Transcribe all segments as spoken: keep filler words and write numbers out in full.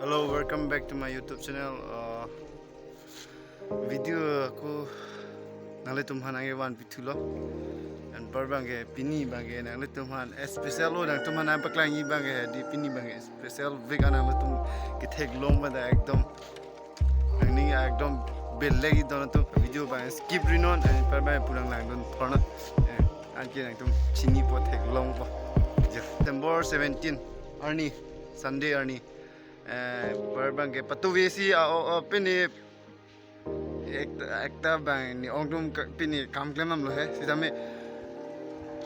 Hello, welcome back to my YouTube channel. Uh, video ako nanglitum aphan nangkevan pithulo. Anpar abangke pini abangke nanglitum aphan special lo, nangtum aphan nangpaklangji abangke di pini abangke special week an nangtum ketheklong pada ekdom. Nangning ekdom belek i don atum video abang skip rinon, anpar abang pulang langdun porno. Eh, anke nangtum chinipo theklongpo. September seventeen arni, Sunday arni. Eh, anpar abangke patuve si a, o, o, pini ekta, ekta abang ne ongdung ka-, pini kam klem damlo he, sitame.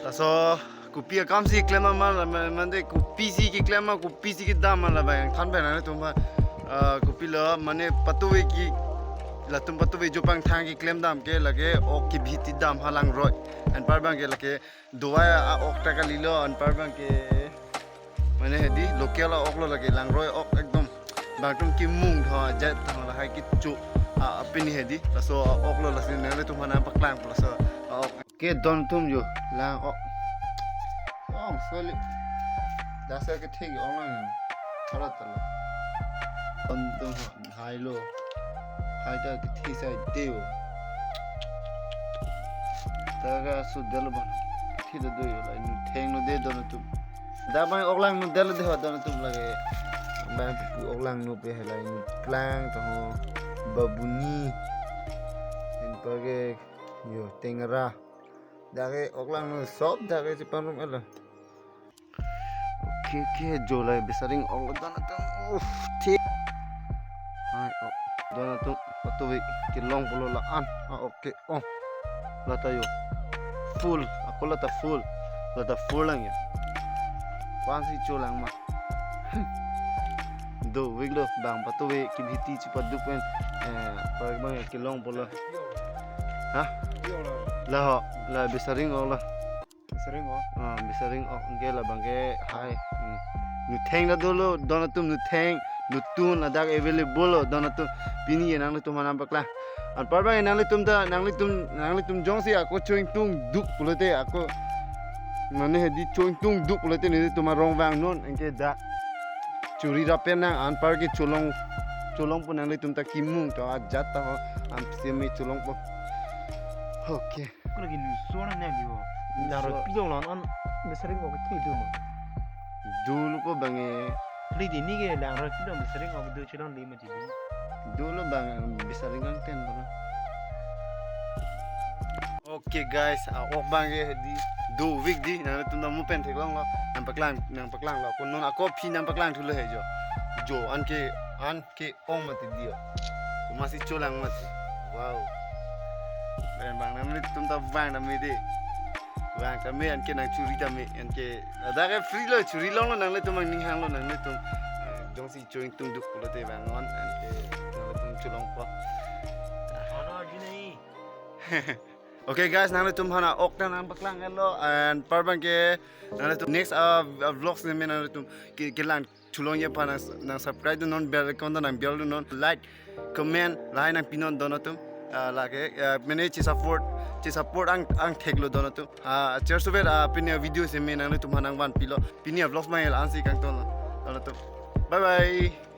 Laso kopi akam si klem ma, ma, ma, mane kopisi keklem ma, kopisi kedam ma labang than pen nangtum aphan. Ah, kopilo mane patuve ke, latum patuve jo pangthang keklem dam ke lake ok kebhiti dam ha langroi. Anpar abangke lake dovai a-ok ta kalilo, anpar abangke mane hedi local a-ok lo lake, langroi ok ekdom. Bangtum kemung tho ajat tho lahai kecho a, a pini hedi. Laso a-ok lo, lasi nanglitum aphan nangpaklangpo laso a-ok. Ke don atum jo lang ok. Oh, sorry. Dasar kethek ong lang. Harat talo. Don atum hai lo. Hai ta kethe sai deo. Taga su del ban. Kethe do do yo la, nutheng lo de don atum. Dak abang ok langno del de ho don atum lake. Abang pu ok langno pe halai nuplang to ho. Babuni. Anparke yo tengara. Dak ke ok langno sop dak ke chepangrum elo. Okay, okay, jo la bisaring ok lo don atum. Uff, thik. Hai, ok. Don atum, patuve kelong pulo la-an. Ah, okay. Oh. Lata yo. Full. Ako lata full. Lata full lang ya. Kwan si cho lang ma. Dovik lo bang patuve kebhiti chepaduk pen. Eh, anpar abang kelong pulo. Ha? La ho, la bisaring ok lo. Bisaring ok. Ah, bisaring ok, anke labangke hai. Hmm. Nutheng ta dolo, don atum nutheng, nutun ladak available lo, don atum. Pini ye nanglitum aphan nangpaklang. Anpar abang nanglitum ta, nanglitum, nanglitum jongsi ako cho-ingtungduk pulote ako. Mane hedi cho-ingtungduk pulote netum arong vangnon, anke dak. Churi rapen nang, anparke cholong, cholongpo nanglitum ta kemung to ajat ta ho, an semi cholongpo. Okay. Ko lagi nuso na ne biho. Langroi pidong lon an bisaring ok kethe do ma. Dolo ko bang e. Kali di ni ke langroi pidong bisaring ok do chelong di ma chidi. Dolo bang bisaring ang ten bang. Okay guys, a-ok abangke di dovik di, nangtum ta mu pen theklong lo, nangpaklang, nangpaklang lo. Ko non ako aphi nangpaklang thulo he jo. Jo anke, anke ong mati dio. Ko masi cho lang mati. Wow. Bang bang nanglitum ta vang tame de. Vang tame anke nangchuri tame anke. Ladak ke free lo, churi longlo, nanglitum angning hanglo, nanglitum. Eh, jongsi cho-ingtungduk pulote vangnon anke nanglitum cholongpo. Ano arju nahi. Okay guys, nanglitum aphan a-ok ta nangpaklang elo, anpar abangke nanglitum next, uh, uh, vlogs ne me nanglitum ke, kelang cholongji aphan nang, nangsubscribe dunnon, bell icon ta nangbell dunnon, like, comment, lahai nangpinon don atum. Ah, lake, ah, mane chesupport, chesupport ang, angthek lo don atum. Ah, cheers to it, ah, pini avideo si me nanglitum aphan nangvanpilo. Pini avlogs abang la-an si kangton lo don atum. Bye bye.